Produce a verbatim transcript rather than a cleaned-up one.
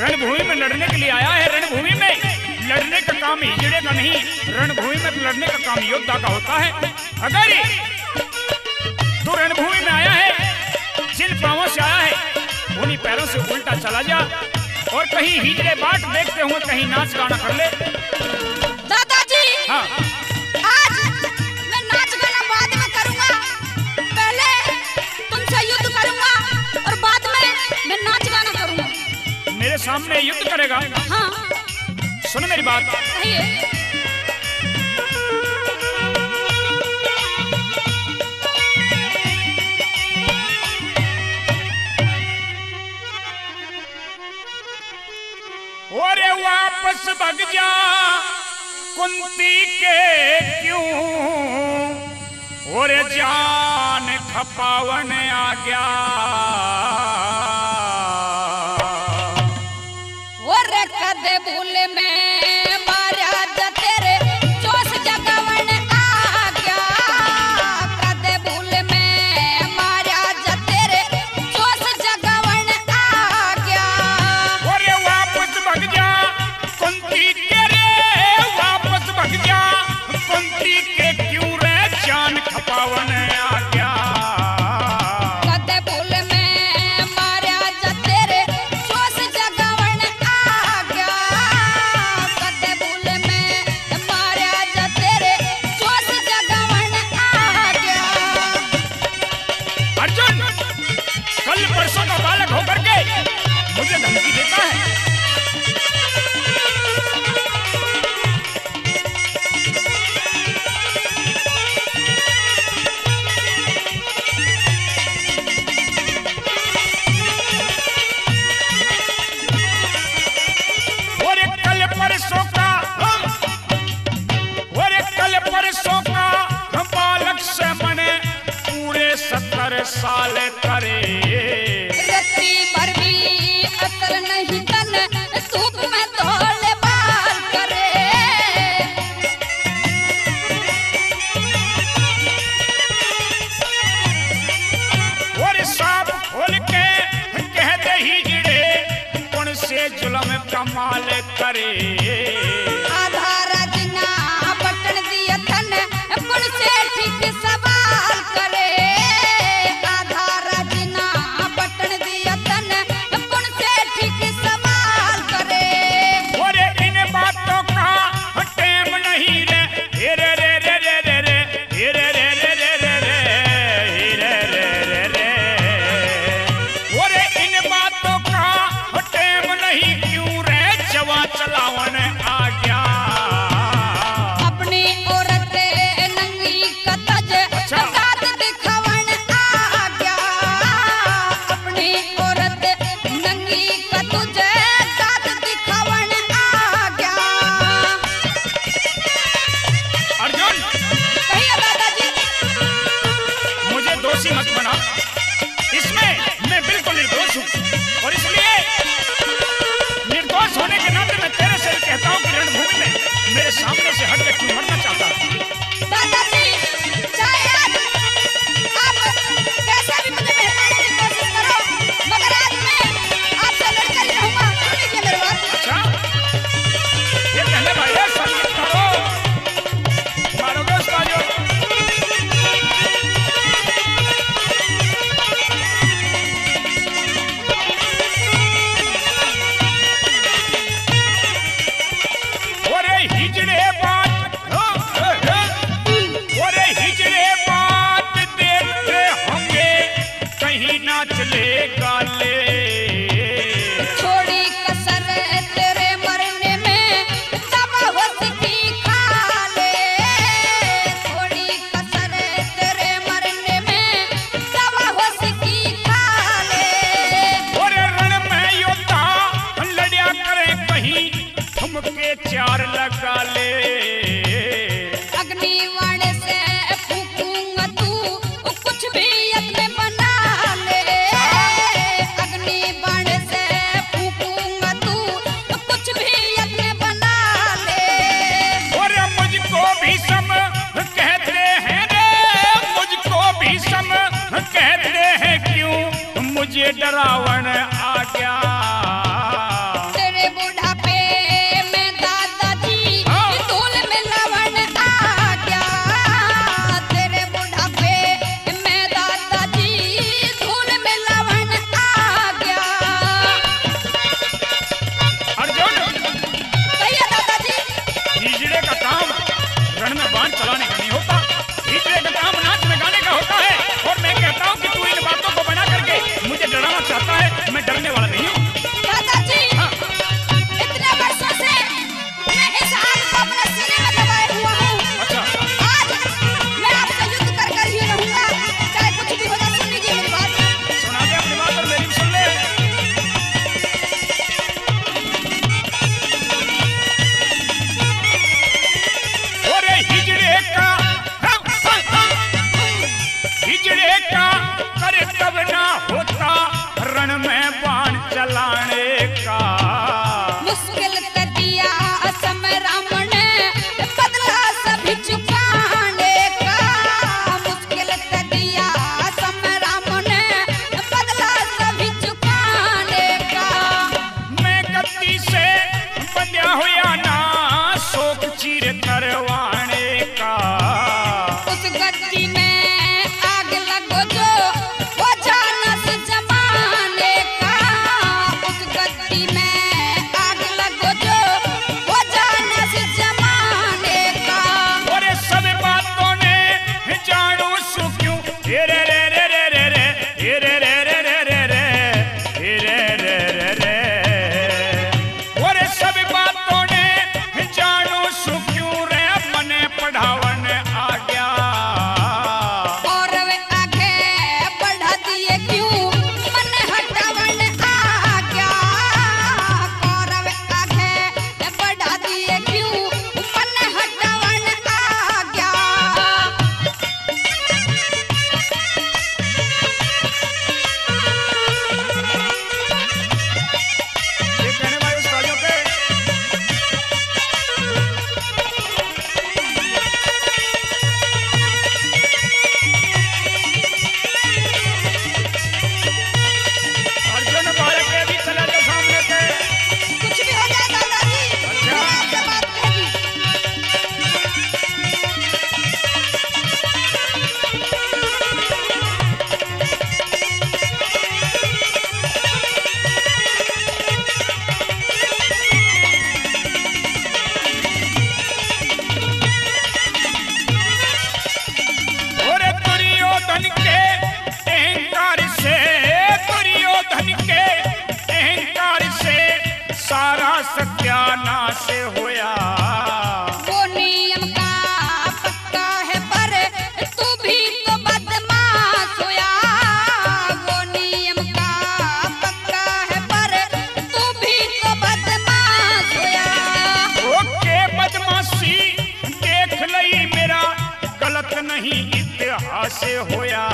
रणभूमि में लड़ने के लिए आया है। रणभूमि में लड़ने का काम हिजड़े का नहीं, रणभूमि में लड़ने का काम योद्धा का होता है। अगर तू रणभूमि में आया है, जिन पाँवों से आया है, उन्हीं पैरों से उल्टा चला जा और कहीं हिजड़े बाट देखते हुए कहीं नाच गाना कर ले। दादाजी, हाँ। आज मैं नाच गाना बाद में करूंगा, पहले तुमसे युद्ध करूंगा और बाद में मैं नाच गाना करूंगा। मेरे सामने युद्ध करेगा? हाँ। सुन मेरी बात। कहिए। ओरे वापस भग जा कुंती के क्यों, ओरे जान खपावन आ गया। ओरे कदे भूल में मारा जा तेरे जोश जगावन आ गया, कदे भूल में मारा जा तेरे जोश जगावन आ गया। ओरे वापस भग जा कुंती के रे, वापस भग जा कुंती के क्यों रे जान खपावन आ गया। कदे भूल में मारा जा तेरे जोश जगावन आ गया, कदे भूल में मारा जा तेरे जोश जगावन आ गया। अर्जुन, कल परसों का बालक होकर के मुझे धमकी देता है। और एक कल परसों का, और एक कल परसों का बालक से मने पूरे सत्तर साल करे। रत्ती भर भी असर नहीं तन, धूप में धोले बाल करे। और साफ खोल के कह दे हिजड़े, कौन से जुल्म कमाल करे। आधा राजना बटन दिया तन, कौन से ठीक सवाल करे। आधा राजना बटन दिया तन, कौन से ठीक सवाल करे। और इन बातों का टेम नहीं रे, रे, रे, रे, रे, रे, रे। हीरे रे रे रे रे रे, हीरे रे रे रे। ओरे इन बातों का टेम नहीं, क्यों रे जवा चलावन आ गया। अपनी औरत नंगी कतज अच्छा। दांत दिखावन आ गया। अपनी औरत नंगी कतज दांत दिखावन आ गया। अर्जुन, कहिए दादाजी। मुझे दोषी मत बना, इसमें मैं बिल्कुल निर्दोष हूँ और इसलिए निर्दोष होने के नाते मैं तेरे से कहता हूँ कि रणभूमि में मेरे सामने से हट के क्यों मरना चाहता है। दादाजी, चाहे आज आप कैसे भी मुझे बहकाने की कोशिश करो, मगर आज मैं आपसे लड़कर ही रहूंगा। सुन लीजिए मेरी बात। अच्छा, ये कहने भाई है, संगीत करो। मारो दोस्त, आ जाओ। ओरे हिजड़े बात, ओरे हिजड़े बात देखते होंगे, कहीं ना चले गाले। छोड़ी कसर तेरे मरने में, दवा होश की खा ले। छोड़ी कसर तेरे मरने में, दवा होश की खा ले। और रण में योद्धा लड़या करे कहीं, ठुमके चार लगा ले। अग्नि बाण से फूकूंगा तू, कुछ भी अपने बना ले। अग्नि बाण से फूकूंगा तू, कुछ भी अपने बना ले। और मुझको भीषम कहते हैं रे, मुझको भीषम कहते हैं क्यों, मुझे डरावन आ गया। सत्यानाश होया। वो नियम का पक्का है पर तू भी तो बदमाश होया। वो नियम का पक्का है पर तू भी तो बदमाश होया। ओके बदमाशी देख लई, मेरा गलत नहीं इतिहास होया।